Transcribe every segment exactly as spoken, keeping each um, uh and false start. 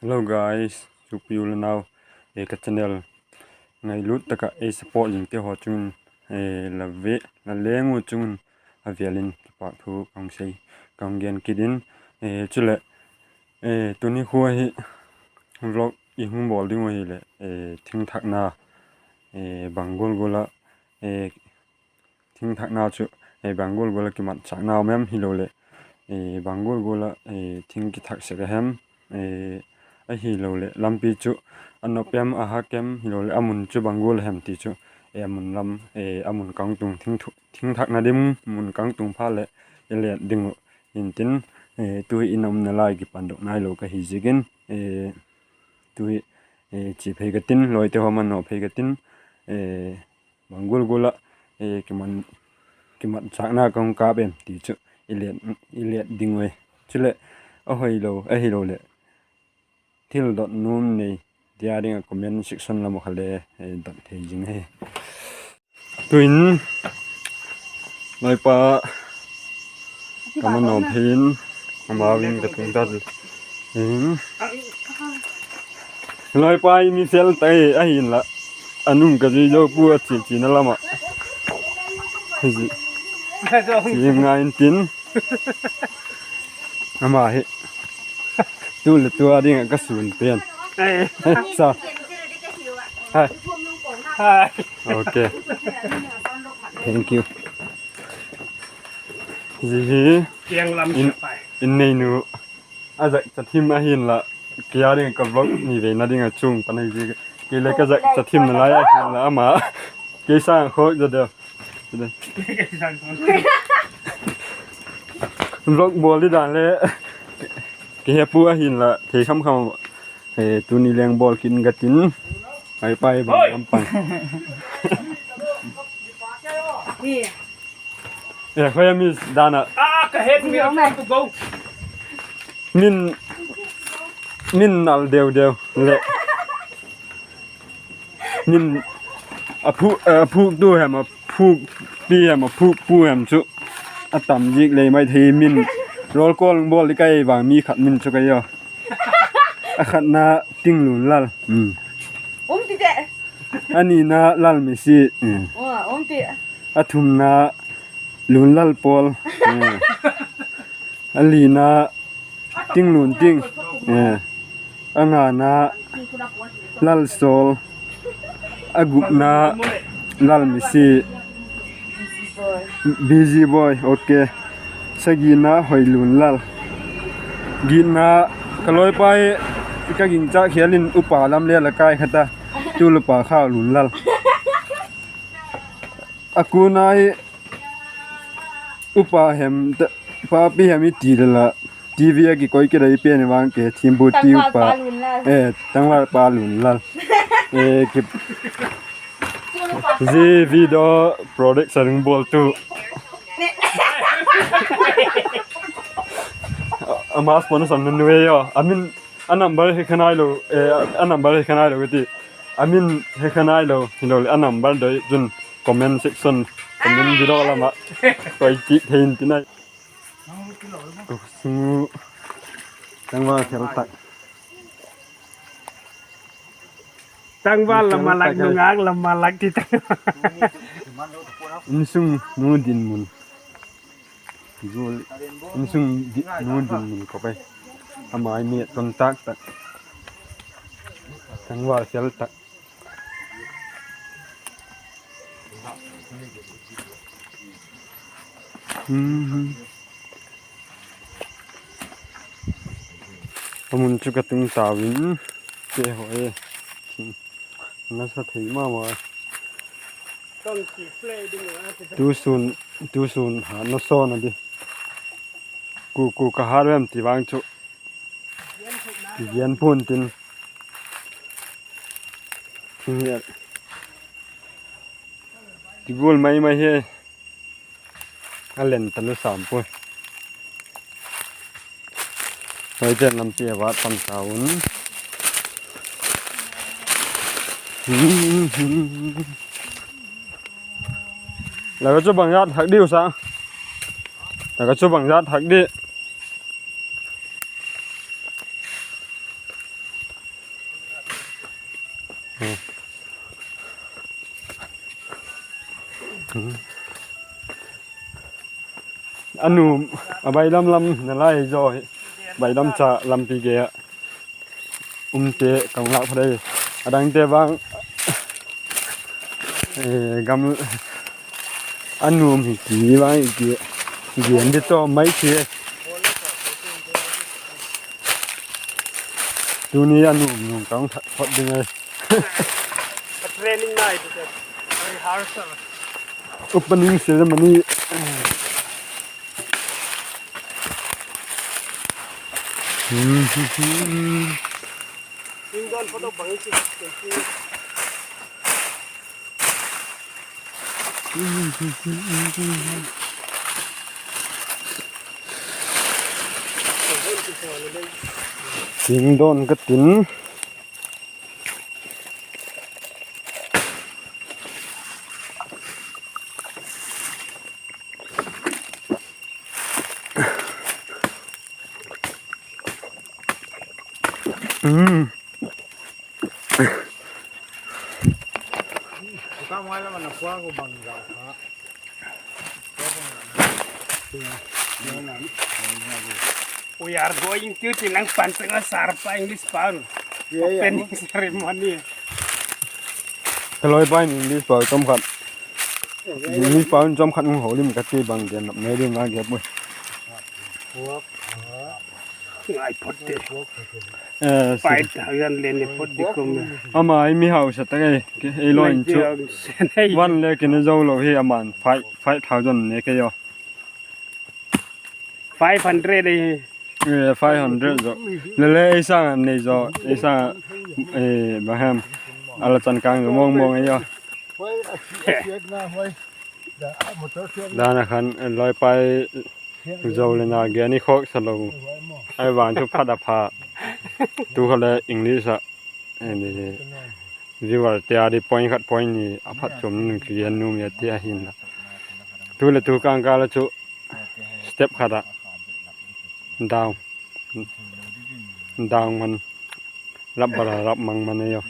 Hello guys, suapite u le nau, e, ka channel ngailut tak ah ei support zingte haw chung in, e, la ve, la leng u chung in a vêl in kipâk thu ka hung sei, ka hung gen kit in, e, chuleh, e, tuni khua hi vlog i hung bawl ding uh ahileh, e, thingthakna, e, bang gual gual ah, e, thingthakna chu, e, bang gual gual ah kimatchâkna um em, hiloleh, e, bang gual gual ah, e, thing kithak sek a hem, e, ahiloleh lampi chu a nop em, a hak em, hiloleh a mun chu bang gual a hem ti chu, e, a mun lam, e, a mun kangtung thing thu-, thingthakna ding mun kangtung phat leh i let ding uh intin, e, tu hi in a umna lai kipandok nailo ka hi ziakin, e, tu hi, e, chia phei ka tin, lawite haw manaw phei ka tin, e, bang gual gual ah, e, kiman, kimatchâkna ka hung kâp em ti chu i let, i let ding ui. Chuleh a hoilo, ahiloleh thil dot nuam nei dia ding ah comment section lam ah kha le, e, dot thei zing hi. Tuin, laipa ka manaw phei in, amau in ka tung ta hi. Laipa hi mi fel tak ahinla, a nung ka zui zo pua, a chia chiana lam ah. Hi zi, chia ngai intin. Ama hi tu leh tua ding ah ka sûn pen. Sa. Hi. Ok. Thank you. Zi hi, in neinu a zakcha thim ahinla, kei a ding ka vlog ni veina ding ah chuang pan ahi zi. Kei le ka zakcha thimna lai ahinla ama, kei sâng khawk za deu. Vlog bawl di dan le, kei he pua ahinla thei kham kham. E, tuni leng bawl kit ka tin. Ai pai bang lam pan. E, khoi a mi dan ah. Min, min nal deu deu leh min a phuk, a phuktu hem, a phukpi hem, a phukpu hem chu a tam zik lei mai thei min. Roll call bawl di kai vang mi khat min chu kai a. A khatna Tinglunlal. A nina Lalmisi. A thumna Lunlal Pawl. A lina Tinglunting. A ngana Lalsawl. A gupna Lalmisi. Busy boy, ok. Sagina Hoilunlal. Gitna ka lawipa hi ka gingchâk hial in upa lam le la kai kha ta. Tu upa Khaulunlal. A kuna hi upa hem, papi hem i ti le la, TV a kikoi kidei pen vang ke thiampu ti upa. Tangvalpa Lunlal. Zee Video Production bawltu. Ama sponsor nunui a. A min, a number he kha nailo, a number he kha nailo ti. A min he kha nailo, hiloleh a number doi chun comment section, comment below lam ah koi kit thei intin ai. Sung tangval fel tak. Tangval la malak, nungak la malak ti ta. Insung nu dinmun. Insung nu dinmun ko pai. A mai mi ton tak tak. Tangval fel tak. A mun chu ka tung tau in, keihaw e, nasa thei ma ma. Tusûn, tusûn ha na sawn a di. Ku ku ka hat em ti vang chu kigen pua'n tin. Ti gual mai mai hi. A len ta lu sam pua. Hoiten lampi a vat pan ta un. La ka chu bang zat thak diu sa. La ka chu bang zat thak di. A nuam, a bailam lam na lai zaw hi. Bailam cha lampi gei ah umte ka hung lâk pha dei. A dangte vang, eh, gam, a nuam hi ki vang i ki, gen di tawm mai ki. Tuni a nuam nuam ka hung that phot ding ai. A training night, a rehearsal. Opening ceremony. Sing don photo bang i si. Sing don ka tin. We are going to Chinang Pansang a sarpa English pau. Opening ceremony. Ka lawipa in English pau chawm khat, English pau in chawm khat hung houlim ka ti bang gen nop nei ding a gen mui. Ngai phot te. Eh, five thousand le ne phot di kum. Ama hi mi hausa tak ei, ei lawi in chu. Van le kine zo lo hi aman five, five thousand ne kei aw. Five hundred ei. Eh, five hundred zo. Le le ei sâng a nei zo, ei sâng a, eh, bang hem. A la chan kâng zo mawng mawng ei aw. Dan a khan, eh, lawipa i zo le na gen i khawksa lo. Ai vang chu phat a pha. Tu kha le English ah, eh, viewerte â di point khat point ni a phat chuam nun kigen nuam ia ti ahinla. Tu leh tu kângkâl a chu step khat ah down, down man, rap bar a rap mang man ei aw.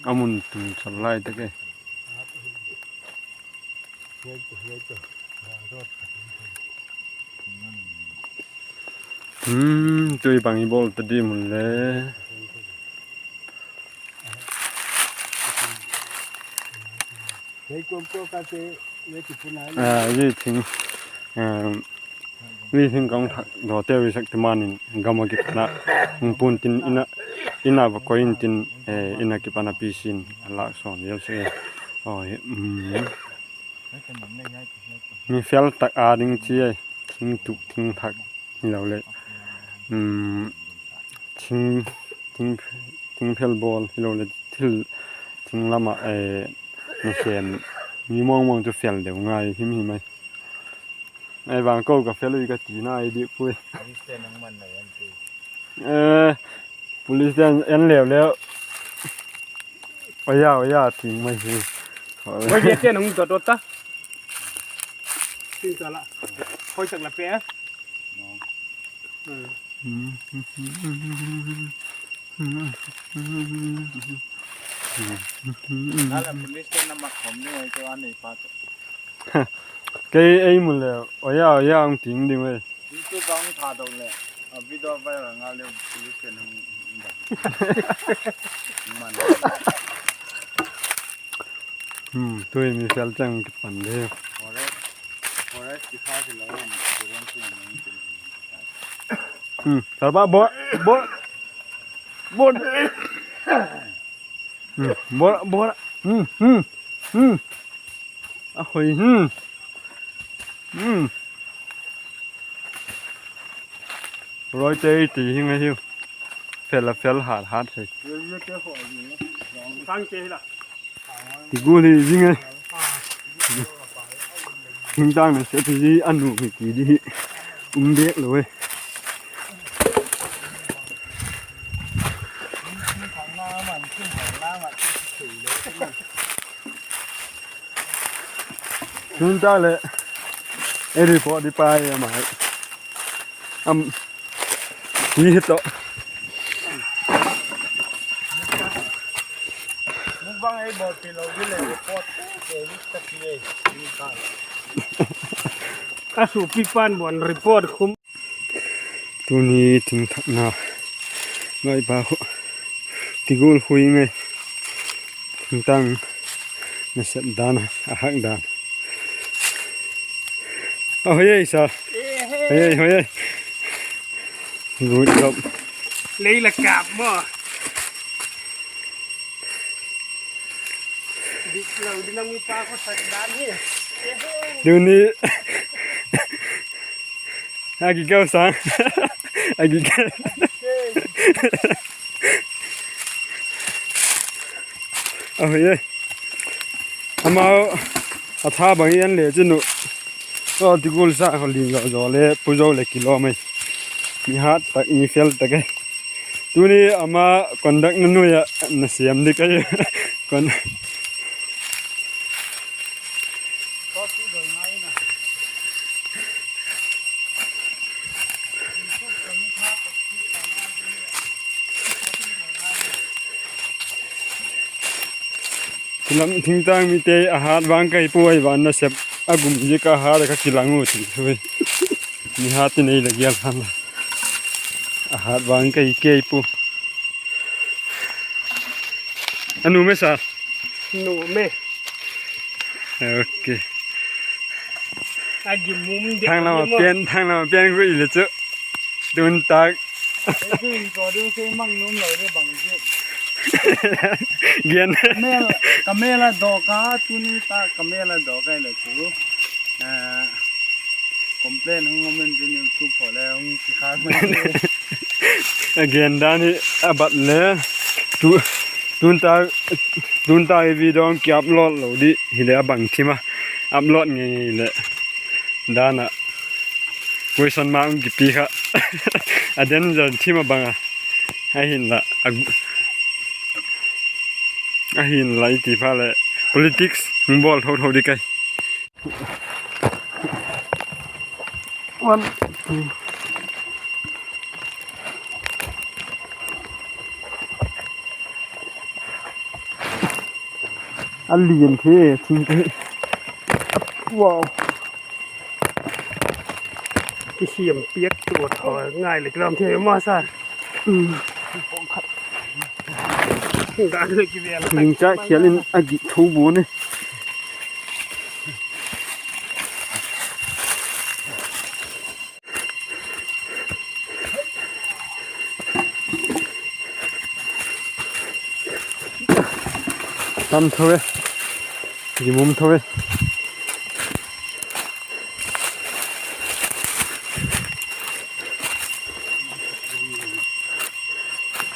A mun tung chal lai tak e. Hmm, tui bang i bawl ta di mun le. A, zi thing, zi thing kang thak dawte ui sak ti man in gam a kipan a hung pun tin, in a va koi intin, in a kipan a pi sin a lâk sawn zel sek e. Mi fel tak â ding chi ai, thing tuk thing thak hiloleh, thing, thing fel bawl hiloleh thil thing lam ah, nasêm, mi mawngmawng chu fel deu ngai him him ai. Ai vang ko ka fel ui ka tina i dik pui. Police ten en leu leu. Oya, oya, ting mai hi. Oi, dia ten hung dot dot ta. Tin ta la. Hoi tak la pe. Kei ei mu le, oya, oya, hung ting ding ve. YouTube ah hung thadok le, a video viral ngal le, police ten hung, man. Tui mi fel chang kipan de. Forest, forest kikha si lo, drone si lo. Talpa bor, bor, bor. Bor, bor. A hoi. Roi te ti hing ahiu. Fel a fel hat hat hi. Ti gul hi zing e. Hing tang na se ti zi a nu hi ti di hi. Um bek lo e. Tun ta le, e report di pai ama. Am, hi to. Mukbang ei bol ti lo di le report te di ta ti ei. Ka supi pan bon report khum. Tuni thingthakna ngaipa khu, tigul khui ngai, thingtang nasep dan a hak dan. A hoi ei sa. Hoi ei, hoi ei. Good job. Lei la kap maw. Dik lo di nang mi pa ko sak dan hi. Tuni. A ki kau sa. A ki kau. A hoi e. Amau a tha bang i en le chinu. Aw, tigul sa kho ling lo zaw le, pu zo le kilawm ei. Mi hat tak, mi fel tak e. Tuni ama conduct na nuai a na siam di ka i. Kon- Kilam thingtang mite a hat vang ka i puai van nasep a gum ziak a hat a ka kilang u ti thei. Mi hat in ei la gial khan la. A hat vang ka i kei pu. A nu me sa. Nu me. Ok. A gimum de. Thang lam a pian, thang lam a pian gui le chu. Tun tak. Ei, tun ko ding se mang num lo de bang ji. Gen. Ka mel, ka mel a dawk a, tuni tak ka mel a dawk a le chu. Eh, complain hung um in tin YouTube phaw le hung kikhak mai. A gen dan hi a bat le. Tu, tun tak, tun tak i video hung ki upload lo di hile a bang thim a. Upload ngei ngei le. Dan a. Question mark hung kipi kha. A danger thim a bang a. Ahinla, a, ahinla i ti pha le politics hung bawl tho tho di kai. One, two. A lian the, thing te. Wow. Kisiam piak tu a thaw ngai le kilam thei ma sa. Ringchak khial in a gik tho bu ni. Tam tho e. Gimum tho e.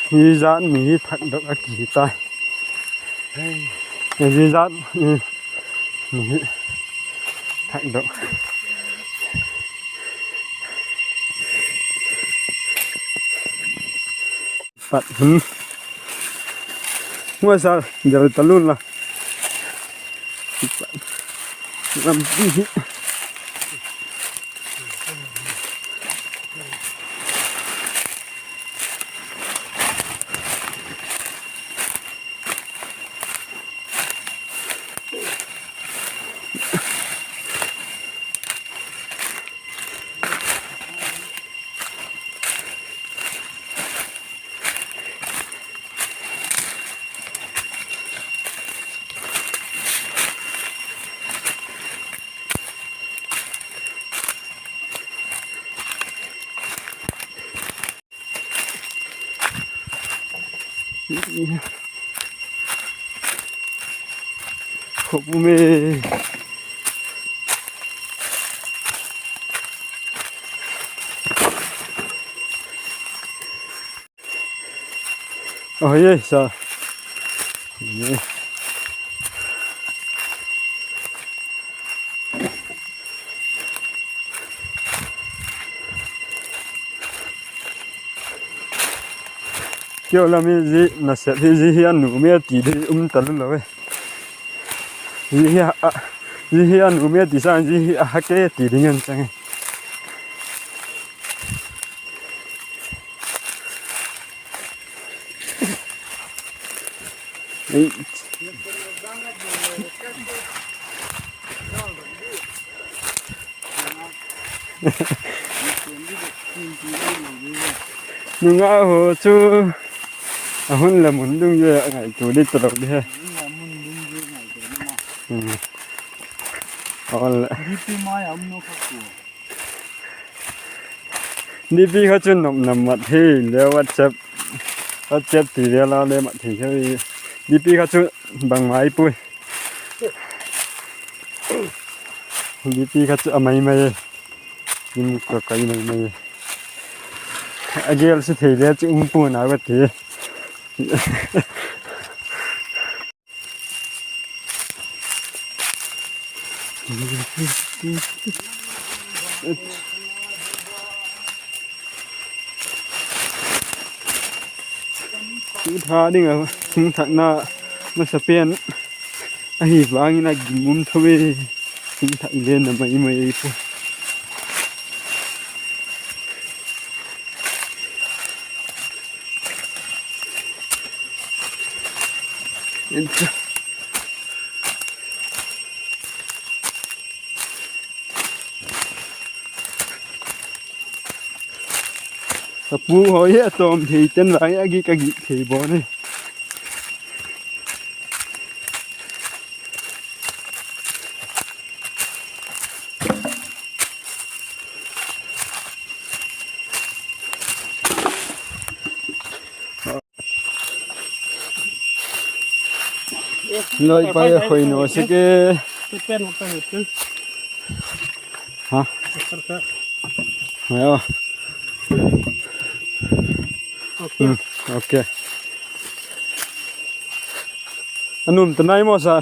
Hi zat mi hi thak dok a ki tai. Hi zat mi hi thak dok. Pat hun. Hua sa, del talun la. Lampi hi. Khop um e. Oi, sa. Keu lam hi zi nasep hi zi hi a nu me ti di um ta lu lo e. Zi hi a, Zia hi a nuam e ti sâng, zia hi a hak e ti ding en chang. Nungak haw chu a hun leh mun dungzui a ngaitua di talo di he. DP kha chu nop nam mat hi le WhatsApp, WhatsApp ti vel a le mat thei kha. DP kha chu bangma i pui. DP kha chu a mai mai e. Dim ka kai mai mai e. A gel si thei le chu um pua'n a ka ti. Thu tha ding a hung thakna masapen ahi vangin a gim um tho e. Hung thak i lenna mai mai ei pu. Ka pu haw hi a tawm thei ten vang a gik a gik thei bawn hi. Loi pai a khoi no sik e. Ha? Ayo. Ok. A nuam ta nai maw sa?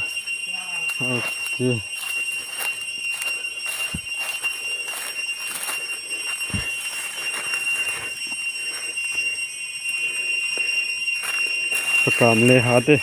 Ok. Pakam le hate.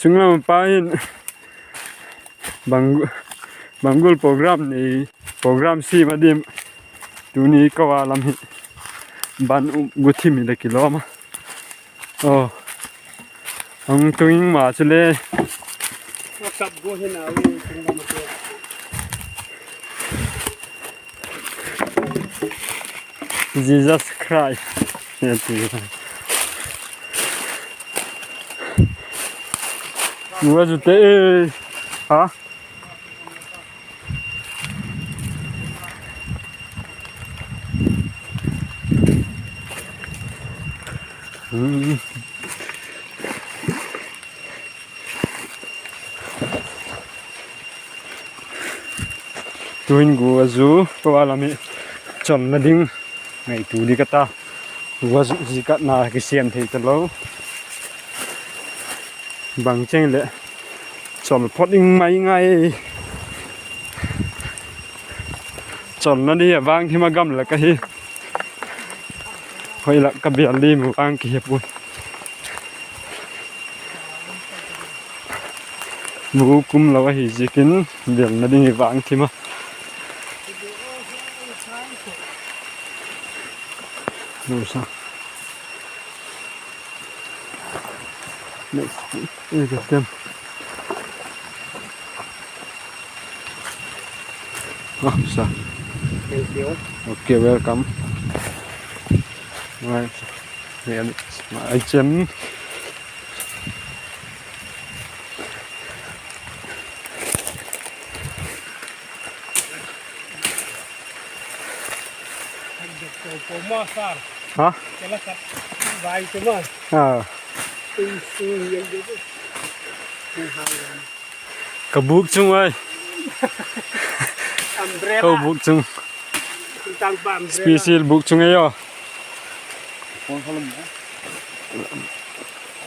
Chunglam pa hin bang, bang gual program nei, program siam a dim. Tuni ka va lam hi ban um guthim hi le kilawm a. Aw, hung tung ing ma chule. Jesus Christ. Ua zu te e. Ha? Tuhin gua zu ka va lam hi cholna ding ngaitua di ka ta. Gua zu zikatna kisiam thei talo. Bang cheng leh chol phot ding mai ngai. Cholna di a vang thim a gam lak ahi. Hoi lak ka bial lim u vang kihe puai. Bu kum lo ahi ziakin bialna ding i vang thim a. Lo sa. Next, eh, get them. Ah, sa. Thank you. Okay, welcome. Right. Yeah, it's my item. Ha? Ah. Ka bûk chung ai. Ka bûk chung. Special bûk chung ai aw.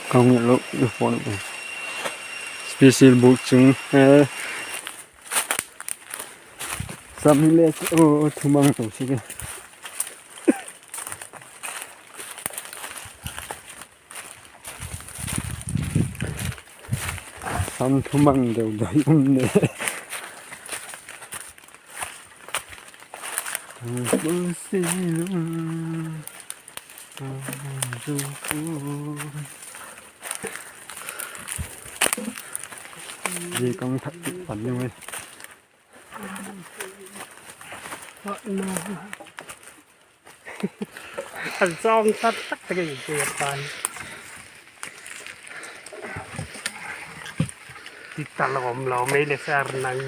Ka hung lo i phone. Special buk chung, eh, sam hi le, oh, thumang to si ke. Sam thumang deu dai um ne. Zia kang thak ti pan ni mai. An chawm tak tak tak ei ti pan. Ti ta lawm lo mai le sar nang.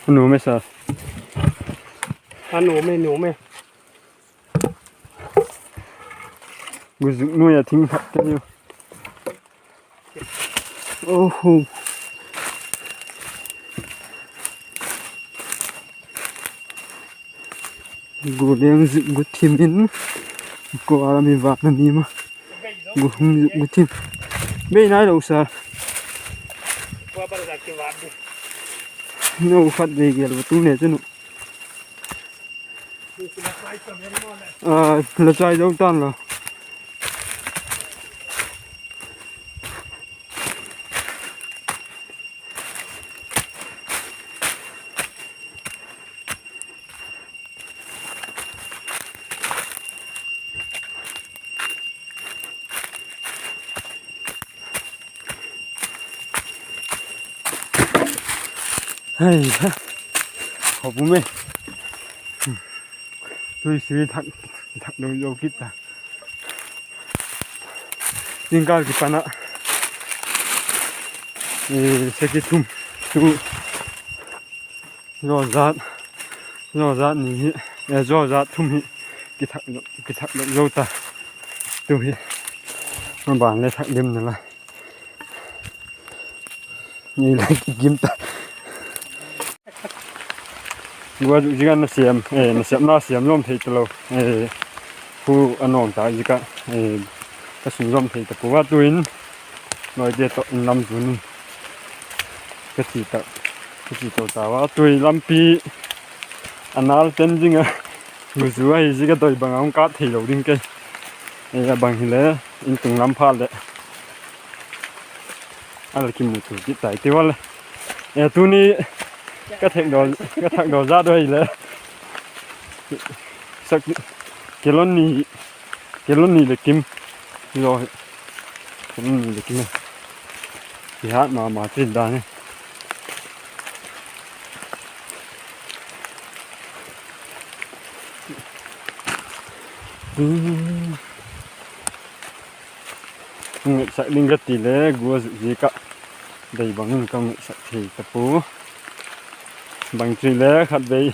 A nuam e sir. A nuam e, nuam e. Guzuk nuai a thing khat ka niu. Oho. Gu leng zik gu thim in, kua lam i vâk na ni ma. Gu hung zik gu thim. Bei nai lo sa. No khat vei gel va tu ne chu nu. A, la chai zo tan la. Hei ha. Khawp um e. Tui sui thak, thak dong zo kit ta. Zingkal kipan a, e, sagi thum tu. Zaw zat, zaw zat ni hi, e, zaw zat thum hi kithak lo, kithak lo zo ta. Tu hi, maban le thak dim na la. Ni la kigim ta. Gua zuk zing a na siam, e, na siam na siam zom thei ta lo. E, khu a nawng ta zia ka, e, ka sun zom thei ta pua tuin. Lawite tawh in lam zun in. Ka chi ta, ka chi to ta va tui lampi a nal ten zing a, guzu ahi zia ka doi bang a hung kât thei lo ding kei. E, a bang hile, in tung lam phat leh a la kimu tu kit tai ti va le. E, tuni ka thakdaw, ka thakdaw zat doi le. Sak, kelon ni, kelon ni le kim. Lo hi. Kelon ni le kim. Kihat ma ma chin dan hi. Ngaisak ding ka ti le, gua zuk zia ka dei bang in ka ngaisak thei ta pua. Bang chu le khatvei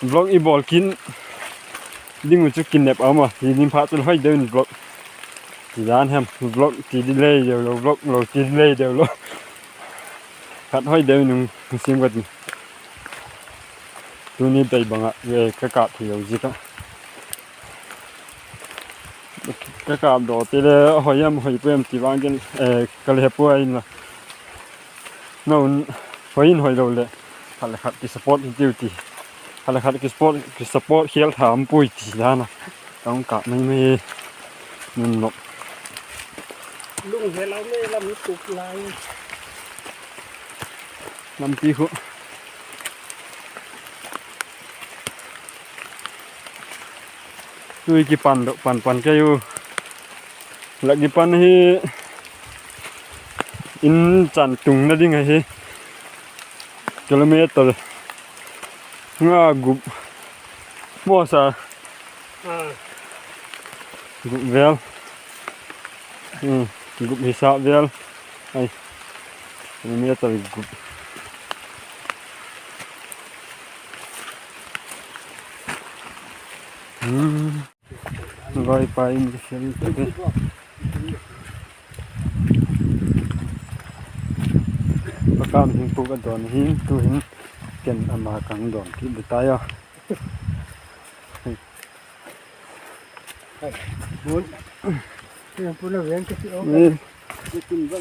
vlog i bawl kit ding uh chu kinep a um a, hi ding phat chu hoi deu in vlog ti dan hem, vlog ti di lei deu lo, vlog lo ti di lei deu lo. Khat hoi deu in hung siam ka ti. Tuni dei bang ah, e, ka kâp thei lo zia ka. Ka kâp daw ti le hoi em hoi pua em ti vang ken, e, ka le he pua inla. No, hoi in hoi lo le, khat le khat kisupport hi tiu ti. Khat le khat kisupport, kisupport khêl tha um puai ti dan a. Ka hung kâp mai mai. Nun nok. Lung he lau me lam tuk lai. Lampi khu. Tui kipan dok pan pan kei u. La kipan hi in chan tungna ding ahi. Kilometer nga gup maw sa. Gup vel. Gup hi sa vel. Ai. Kilometer gup. Loi pa in ka sel ta ke. Pakam hing puk a dawn hi, tu'hin ken ama kang dawn kit di tai a.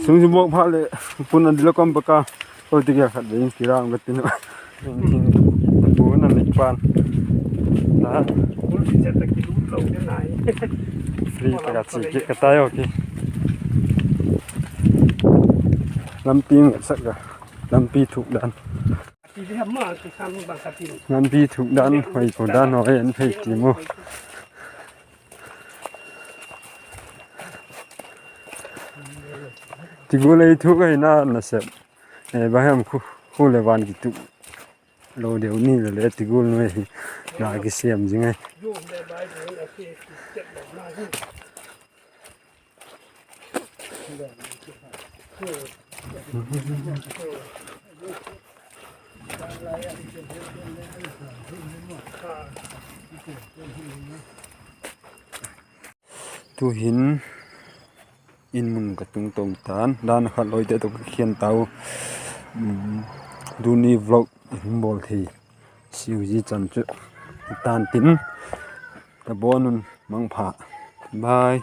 Sung ju bawk phat leh pun a dil a kom baka. Ko ti ka khat ve in kirang ka tin. Pun a mit pan. Free ka chi kit ka tai o ki. Lampi ngatsak ka. Lampi thuk dan. Lampi thuk dan, hoi ko dan, hoi en phei ti mu. Tigul ei thuk ahi na nasep. Bang hem khu, khu le van kituk lo deu ni le le tigul nu hi na kisiam zing ai. Tu'hin in mun ka tung to ta'n, dan khat loite tawh ka khen tau. Tuni vlog i hung bawl thei siu zi chan chu tan tin, ka bawn un mangpha. Bye.